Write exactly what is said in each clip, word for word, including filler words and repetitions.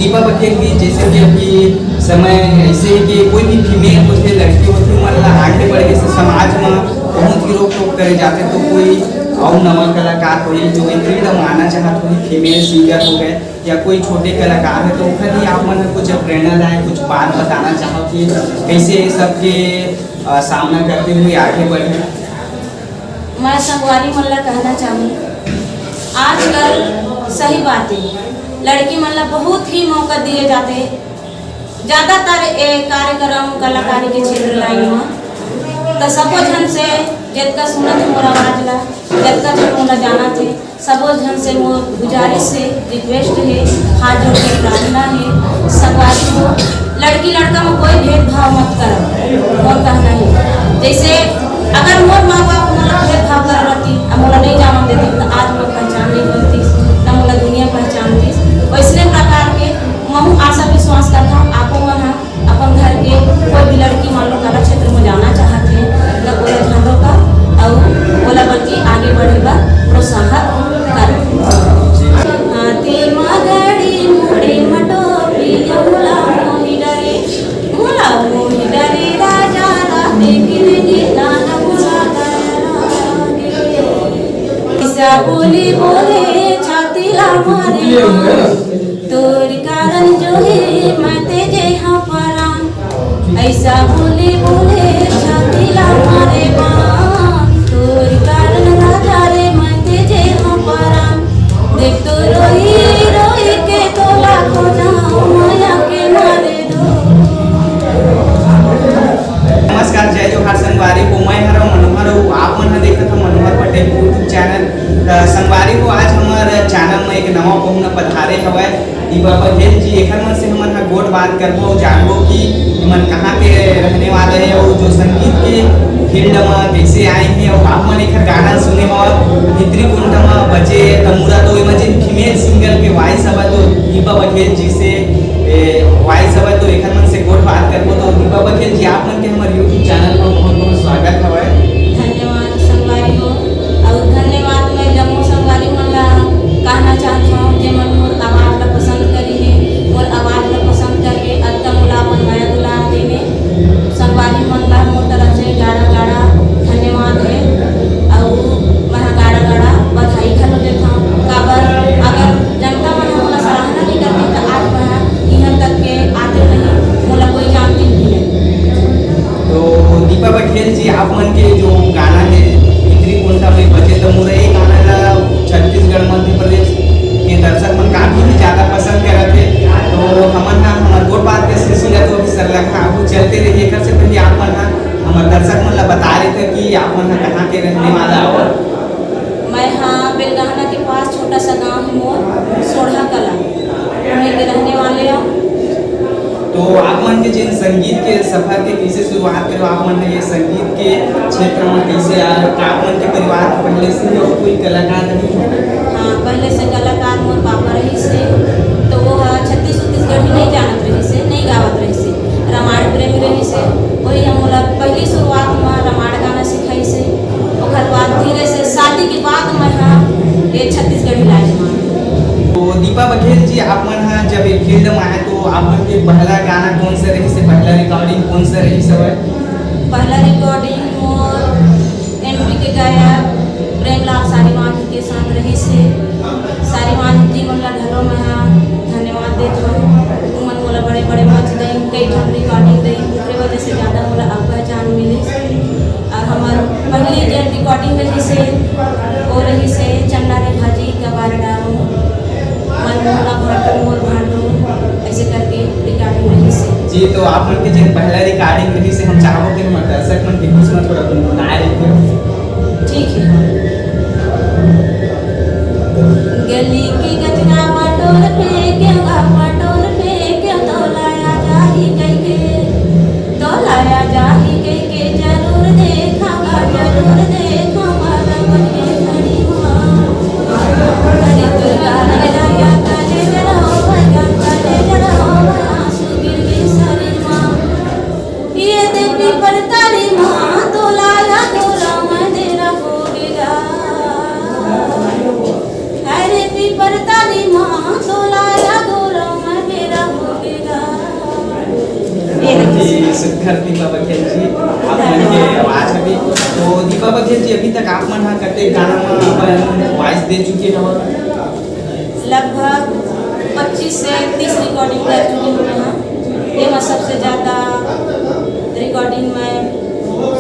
दीपा बघेल जी, जैसे कि अभी समय ऐसे है कि कोई भी फीमेल होथे, लड़की होथे, मन ला आगे बढ़े से समाज में बहुत ही रोक टोक करे जाथे, तो कोई अउ नवा कलाकार होही जो ये फील्ड में आना चाहत होही, फीमेल सिंगर हो गए या कोई छोटे कलाकार है, तो ओखर लिए आप मन कुछ प्रेरणा लाए, कुछ बात बताना चाहत कि कैसे ये सबके अ, सामना करते हुए आगे बढ़े? मैं संगवारी मन ला कहना चाहूँ, आजकल सही बात है, लड़की मन ला बहुत ही मौका दिए जाते, ज़्यादातर ए कार्यक्रम कलाकारी के क्षेत्र लाइन में, तो सबो झन से जतका सुनत मोर आवाज ला, जतका झन मोला जानत हे, सबो झन से मोर गुजारिश हे, रिक्वेस्ट हे, हाथ जोड़ के प्रार्थना हे, संगवारी हो, लड़की लड़का में कोई भेदभाव मत करो, मोर कहना हे। जैसे अगर मोर माँ बाप मोला भेदभाव कर रहती, अब मोला नहीं जावन देती, तो आज मोर पहचान नहीं बनती, न मोला दुनिया पहचानती। वैसने प्रकार के महू आशा विश्वास करता हूँ, आपो मन ह अपन घर के कोई भी लड़की मान लो कला क्षेत्र में जाना चाहत हे, त ओला झन रोका अउ ओला बल्कि आगे बढ़े बर प्रोत्साहन कर। हाथे म घड़ी, मुड़े म टोपी, मोला मोहि डरे, मोला मोहि डरे राजा, राते किरनी दान मोला दया लागे। ऐसा बोली बोले छाती ला मारे, तोर कारण जो हे मैं ते जे हाँ परान। ऐसा बोले बोले छाती ला मारे बान। तोर कारण राजा रे मैं ते जे हाँ परान। देख तो रोई रोई के तोला खोजा, माया के मारे दो। नमस्कार, जय जोहार संगवारी हो, मैं हरव मनोहर अउ आप मन ह देखत ह मनोहर पटेल YouTube चैनल। त संगवारी हो, आज हमर चैनल में एक नवा पहुना पधारे हवय। दीपा बघेल जी, एखर मन से हमन ह गोठ बात करबो अउ जानबो कि एमन कहाँ के रहने वाले हे अउ जो संगीत के फील्ड म कइसे आए हे अउ आप मन एखर गाना सुने हव भितरी कुंटा म बजे तमुरा, तो एमा जेन फीमेल सिंगर के वॉइस हवय तो दीपा बघेल जी से, ए, वॉइस हवय तो एखर मन से गोठ बात करबो। तो दीपा बघेल जी, आप मन के हमर YouTube चैनल म बहुत बहुत स्वागत हवय। धन्यवाद संगवारी हो, अउ धन्यवाद मैं जम्मो संगवारी मन ला कहना चाहत हौं, जेमन मोर आवाज ला पसंद करिन हे, मोर आवाज ला पसंद करके अतका मोला अपन मया दुलार देने संगवारी मन ला मोर तरफ से गाड़ा गाड़ा धन्यवाद हे। अउ मैं ह गाड़ा गाड़ा बधाई घलो देथौं, काबर अगर जनता मन ह मोला सराहना नइ करतिस, त आज मैं ह इहाँ तक के आते नहीं, मोला कोई जानतिस भी नहीं। तो दीपा बघेल जी, आप मन के जो गाना हे भितरी कुंटा में बजे तमुरा, ये गाना ला छत्तीसगढ़, मध्य प्रदेश के दर्शक मन काफी ही ज्यादा पसंद करत हे। तो हमन ह हमर गोठ बात के सिलसिला तो अभी सरलग आगू चलते रही। एकर से पहले आप मन ह हमर दर्शक मन ला बता रहे थे कि आप मन ह कहाँ के रहने वाला हो। मैं ह बेलगहना के पास छोटा सा गांव है मोर, सोढ़ा कला, वहीं के रहने वाले हैं। तो आप मन के जिन संगीत के सफर के कैसे शुरुआत करो, आप मन ह ये संगीत के क्षेत्र में कैसे आए, का आप मन के परिवार में पहले से ही कोई कलाकार रहे? हाँ, पहले से कलाकार मोर पापा रहिस हे, तो वो ह छत्तीस छत्तीसगढ़ी नहीं जानत रहिस हे, नहीं गावत रहिस हे, रामायण प्रेमी रहिस हे। वही हम मोला पहली शुरुआत में रामायण गाना सिखाइस हे। ओकर बाद धीरे से शादी के बाद मैं ह ये छत्तीसगढ़ी लाइन में। तो दीपा बघेल जी, आप मन ह जब ये फील्ड में आए तो आप मन के पहला गाना कौन सा रहिस हे, पहला रिकॉर्डिंग कौन सा रहिस हवय? पहला रिकॉर्डिंग मोर एमपी के गायक प्रेमलाल सारीवान जी के साथ रहिस हे। सारीवान जी मन ला घलो मैं ह धन्यवाद देत हौं। उमन मोला बड़े-बड़े मंच देइन, कई ठन रिकॉर्डिंग देइन, ओकरे वजह से ज्यादा मोला अब पहचान मिलिस। अउ हमर पहली जेन रिकॉर्डिंग रहिस हे, वो रहिस हे चन्ना रे भाजी कबार डारो, मन मोहना भाटो मोर भाटो, ऐसे करके रिकॉर्डिंग रहिस हे। जी, तो आप मन के जेन पहला रिकॉर्डिंग रहिस हे, हम चाहबो कि हमर दर्शक मन के बीच में थोड़ा गुनगुनाए रहिते। ठीक है। गली के कचरा बटोर फेंके, बटोर फेंके, तोला आ जाही कहिके, तोला आ जाही कहिके, जरूर देखांगा, जरूर देखांगा, रमन के घड़ी मां। घड़ी दुर्गा ने राजा का ले जरा हो भैया, का ले जरा हो भैया, आंसू गिर गे शरीर मां। ये देवी परतारी मां, तोला या तोला मैं देरा हो गेगा। अरे पीपर तारी मां, तोला या तोला मैं देरा घर दीपा बघेल जी, आप मन के आवाज अभी। तो दीपा बघेल जी, अभी तक आप मन ह कतेक गाना म अपन वॉइस दे चुके हव? लगभग पच्चीस से तीस रिकॉर्डिंग कर चुके हूँ मैं। ये मैं सबसे ज़्यादा रिकॉर्डिंग मैं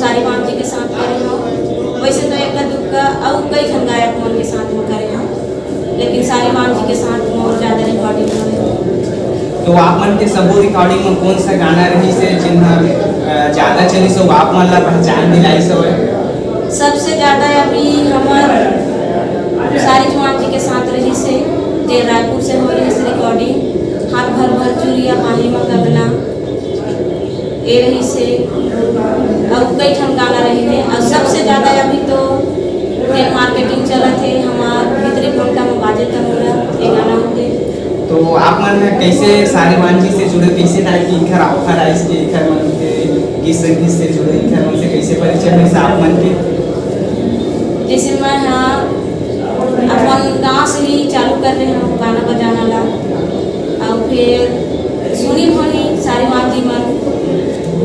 सारी मान जी के साथ करे हूँ। वैसे तो एक दुक्का और कई झन गायक मन के साथ में करे हूँ, लेकिन सारी मान जी के साथ मोर ज़्यादा रिकॉर्डिंग करे। तो आप मन के सबो रिकॉर्डिंग में कौन सा गाना रही से जिन्हा, अ, ज़्यादा चली से आप मन ला पहचान दिलाई से? सबसे ज़्यादा अभी हमार सारी मान जी के साथ रही से, जे रायपुर से हो रही से रिकॉर्डिंग, हाथ भर भर चूड़िया पाही में कंगना, ए रही से, और कई ठन गाना रही है। और सबसे ज़्यादा अभी तो जे मार्केटिंग चलत है हमार भीतरी कोंटा में बाजे तमुरा, ये गाना होते। तो आप मन कैसे सारी मान जी से जुड़े, कैसे टाइप की इखर ऑफर आइस के इखर मन के गीत संगीत से जुड़े इखर मन से कैसे परिचय मिलस आप मन के? जैसे मैं हाँ अपन गांव से ही चालू कर रहे हैं गाना बजाना ला, और फिर सुनी होनी सारी मान जी मन।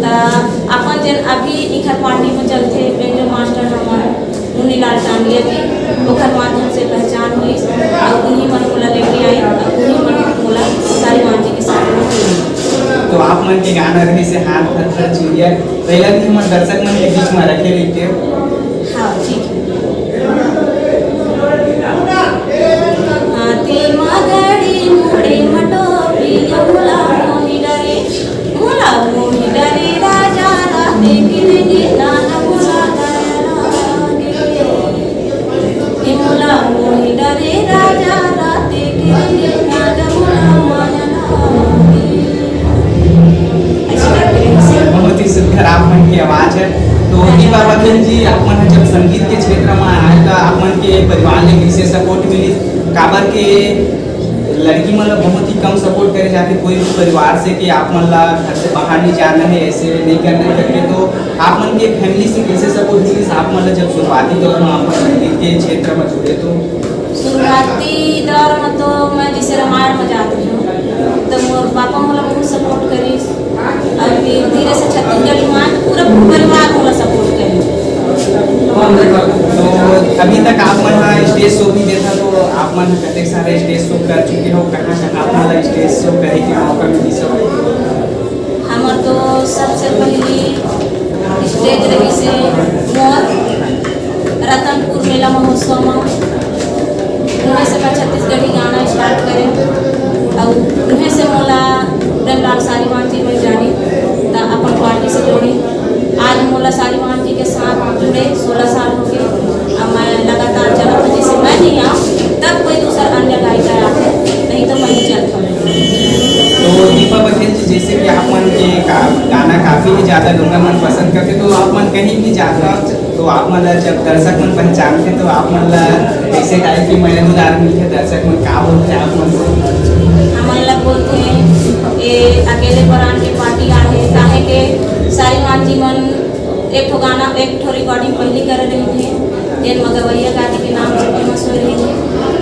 त अपन जन अभी इखर पार्टी में चलते बेंजो मास्टर हमार मुनीलाल टांडिया जी, ओखर माध्यम से पहचान हुई और उन्हीं मन मोला लेके आए और उन्हीं मन मोला सारी मान जी के साथ में मिले। तो आप मन के गाना रही से हाथ भर भर चूड़िया, पहला भी हमारे दर्शक मन के बीच में रखे रहिते हो। हाँ, ठीक है। हाथी मा घड़ी मुड़ी मा टोपी, मोला मोही डरे, मोला मोही डरे राजा राते किरंगे नाना मोला दया लागे। ए मोला मोही डरे राजा राते किरंगे नाना मोला माया लागे। ऐसे करके बहुत ही सुंदर आप मन की आवाज है। तो दीपा बघेल जी, आप मन जब संगीत के क्षेत्र में आए तो आप मन के परिवार ले कैसे सपोर्ट मिली? काबर के लड़की मन ला बहुत ही कम सपोर्ट करे जाथे कोई भी परिवार से कि आप मन ला घर से बाहर नहीं जाना है, ऐसे नहीं करना है करके। तो आप मन के फैमिली से कैसे सपोर्ट मिलिस आप मन ला जब शुरुआती दौर में आप मन संगीत के क्षेत्र में जुड़े तो? शुरुआती दौर में तो मैं जैसे रामायण में जाती हूँ, तो मोर पापा मोला बहुत सपोर्ट करिस। अभी धीरे से छत्तीसगढ़ी माँ तो पूरा परिवार मोला सपोर्ट करे। तो अभी तक आप मन ह स्टेज शो भी देता, तो आप मन ह कतेक सारे स्टेज शो कर चुके हो, कहाँ कहाँ आप मन ला स्टेज शो करे के मौका मिलिस हो? हमर तो सबसे पहली स्टेज रही से मोर रतनपुर मेला महोत्सव में, उन्हें से मैं छत्तीसगढ़ी गाना स्टार्ट करे और उन्हें से मोला प्रेमलाल सारीवान जी मिल जानी, त अपन पार्टी से जोड़ी। आज मोला सारीवान जी के साथ जुड़े सोलह साल हो गए। अब मैं लगातार चलत हूँ, जैसे मैं नहीं आऊँ तब कोई दूसर अन्य गायिका आते, नहीं तो मैं ही चलत हूँ। तो दीपा बघेल जी, जैसे कि आप मन के का-, गाना काफी ही ज्यादा लोगन मन पसंद करते, तो आप मन कहीं भी जाता तो आप मन ला जब दर्शक मन पहचानथे तो आप मन ला कैसे टाइप के मया दुलार मिलथे, दर्शक मन का बोलथे आप मन को? हमन ला बोलथे, "ये अकेले परान के पार्टी आहे।" काहे के सारीवान जी मन एक ठो गाना, एक ठो रिकॉर्डिंग पहली करे रहिन हे, जेन म गवैया गादी के नाम से फेमस होय रहिन हे।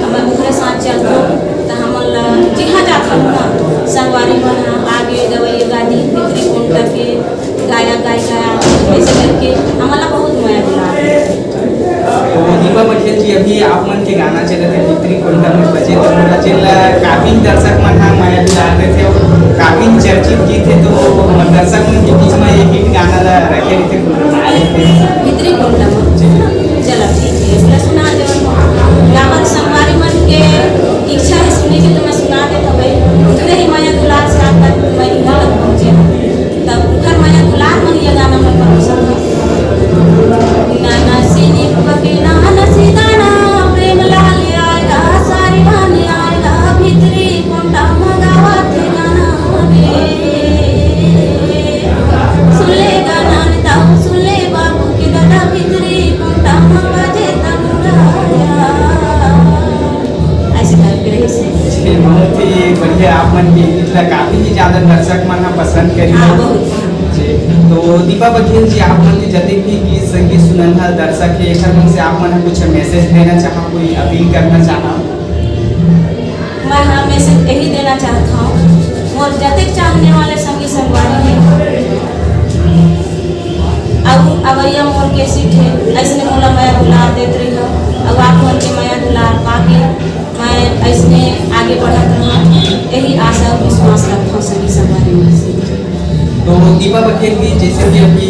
हमन ओकरे साथ चलथन, त हमन ला जिहाँ जाथन ना, संगवारी मन ह आगे गवैया गादी, भीतरी कोंटा के गायक गायिका, ऐसे करके हमन ला बहुत मया दुलार हे। तो दीपा बघेल जी, अभी आप मन के गाना चलत हे भीतरी कोंटा में बजे तो मोला, जेन ला काफी दर्शक मन ह मया दुलार देथे, काफी चर्चित गीत हे, तो हमर दर्शक मन के बीच में ये हिट गाना ला रखे रहिथे, गुनगुनाए रहिथे। भीतरी कोंटा में। जी। चलो ठीक है, इसला सुना दे। हमर संगवारी मन के इच्छा है सुने के, तो मैं सुना देत हूँ भाई। उतने ही मया दुलार से आप तक मैं यहाँ तक पहुँचे हूँ। तब उखर मया दुलार में ये गाना मैं परोसत हूँ। नाना सिनी पके नाना सीताना, प्रेम लाल आएगा, सारी रानी आएगा, भीतरी कोंटा मंगावा थे गाना रे। सुन ले गाना रे ताऊ, सुन ले बाबू के दादा, भीतरी कोंटा मंगा जे तनुराया। ऐसे टाइप के रही से। जी, बहुत ही बढ़िया। आप मन के गीत ला काफी ही ज्यादा दर्शक मन ह पसंद करी। हाँ, बहुत। जी, तो दीपा बघेल जी, आप मन के जतेक भी गीत संगीत सुनन ह दर्शक हे, एकर मन से आप मन ह कुछ मैसेज देना चाहा, कोई अपील करना चाहा? मैं हाँ मैसेज यही देना चाहता हूँ, मोर जतेक चाहने वाले संगी संगवारी हे, अउ अवइया मोर कैसेट हे, अइसने मोला मया दुलार देत रहिहव, अउ आप मन के मया दुलार पाके मैं अइसने आगे बढ़त रहूं, यही आशा अउ विश्वास रखथव सभी संगवारी मन से। तो दीपा बघेल जी, जैसे कि अभी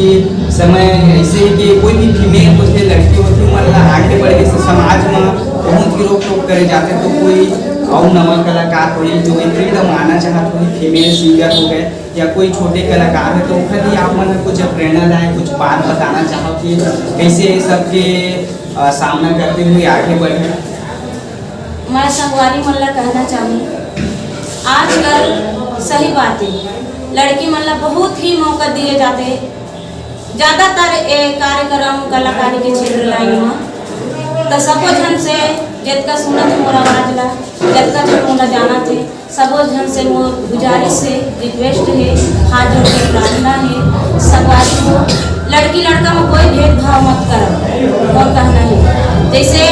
समय ऐसे है कि कोई भी फीमेल होथे, लड़की होथे, मन ला आगे बढ़े से समाज में बहुत ही रोक टोक करे जाथे, तो कोई अउ नवा कलाकार होही जो एक एकदम आना चाहत होही, फीमेल सिंगर हो गए या कोई छोटे कलाकार है, तो ओखर लिए आप मन कुछ प्रेरणा लाए, कुछ बात बताना चाहो कि कैसे ये सब के, अ, सामना करते हुए आगे बढ़े? मैं संगवारी मन ला कहना चाहूँ, आजकल सही बात है, लड़की मन ला बहुत ही मौका दिए जाते, ज्यादातर ए कार्यक्रम कलाकारी के क्षेत्र लाइन में, तो सबो झन से जितका सुनत मोर आवाज ला, जितका झन मोला जानत हे, सबो झन से मोर गुजारिश हे, रिक्वेस्ट हे, हाथ जोड़ के प्रार्थना हे, संगवारी हो, लड़की लड़का में कोई भेदभाव मत करव, मोर कहना हे। जैसे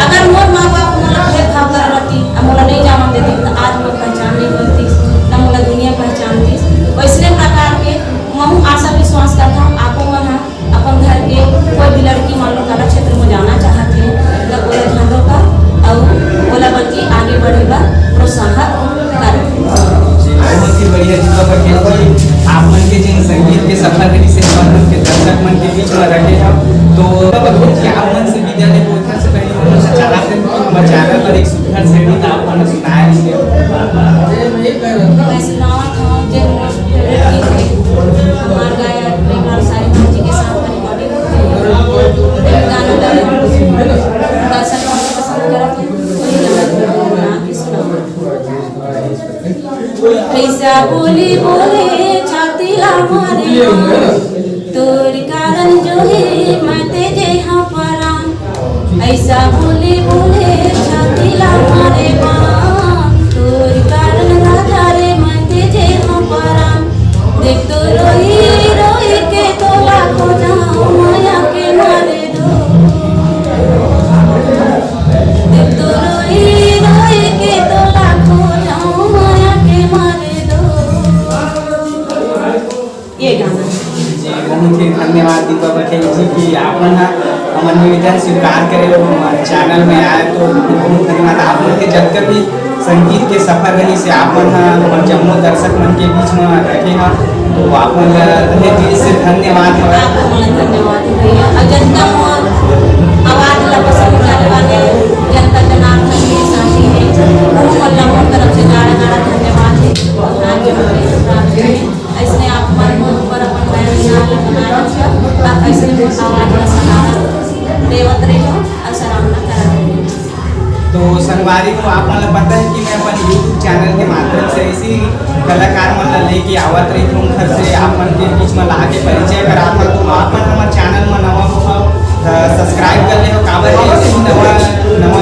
अगर मोर माँ बाप मोला भेदभाव करे रहती, अब मोला नहीं जावन देती, तो आज मोर पहचान नहीं बनती, न मोला दुनिया पहचानती। वैसने प्रकार के महू आशा विश्वास करता हूँ, आपो मन ह अपन घर के कोई भी लड़की मान लो कला क्षेत्र में जाना चाहत हे, त ओला झन रोका अउ ओला बल्कि आगे बढ़े बर प्रोत्साहन करो। बहुत ही बढ़िया दीपा बघेल जी, आप मन के जिन संगीत के सफर रही से अपन मन के दर्शक मन के बीच में रखे हम। तो दीपा बघेल जी, आप मन से विदा लेबो, ओखर से पहले हम चाहत हन कि हमर चैनल पर एक सुंदर से गीत आप मन सुनाए रहिए। मैं सुनावत हूँ जे मोर फेवरेट गीत है, हमार गायक प्रेमलाल सारीवाल जी के साथ में रिकॉर्डिंग हुई है। गाना लगे, दर्शक बहुत पसंद करत है, वही गाना गा के सुनावत हूँ। कैसा बोली बोले छाती ला मारे, तोर कारण जो है मैं तेजे हाँ परान। ऐसा बोले बोले छाती ला मारे बान, तोर कारण राजा रे मैं तेजे हाँ परान। देख तो रोई रोई के तोला खोजाऊं माया के मारे दो। देख तो रोई रोई के तोला खोजाऊं माया के मारे दो। ये गाना। जी, बहुत ही धन्यवाद दीपा बघेल जी कि आप मन ह हमर निवेदन स्वीकार करे अउ हमर चैनल में आए, तो बहुत बहुत धन्यवाद। आप मन के जतका भी संगीत के सफर रही से आप मन ह हमर जम्मो दर्शक मन के बीच में रखे ह, तो आप मन ला तहे दिल से धन्यवाद। आपको मन धन्यवाद भैया, और जतका मोर आवाज ला पसंद करे वाले जनता जनार्दन के साथी है, वो मन ला मोर तरफ से गाड़ा गाड़ा धन्यवाद है। और आज जो हमें प्राप्त है, अइसने आप मन मोर ऊपर अपन मया दुलार ला बनाए रखियो, आप अइसने मोर आवाज ला सहारा देवत रहियो अउ सराहना करत रहियो। तो संगवारी हो, आप मन ला पता है कि मैं अपन YouTube चैनल के माध्यम से इसी कलाकार मन ला लेके आवत रहिथों, घर से आप मन के बीच में ला के परिचय करात हूँ। तो आप मन हमर चैनल में नवा हो, तो सब्सक्राइब कर ले हो, काबर कि ऐसे ही नवा नवा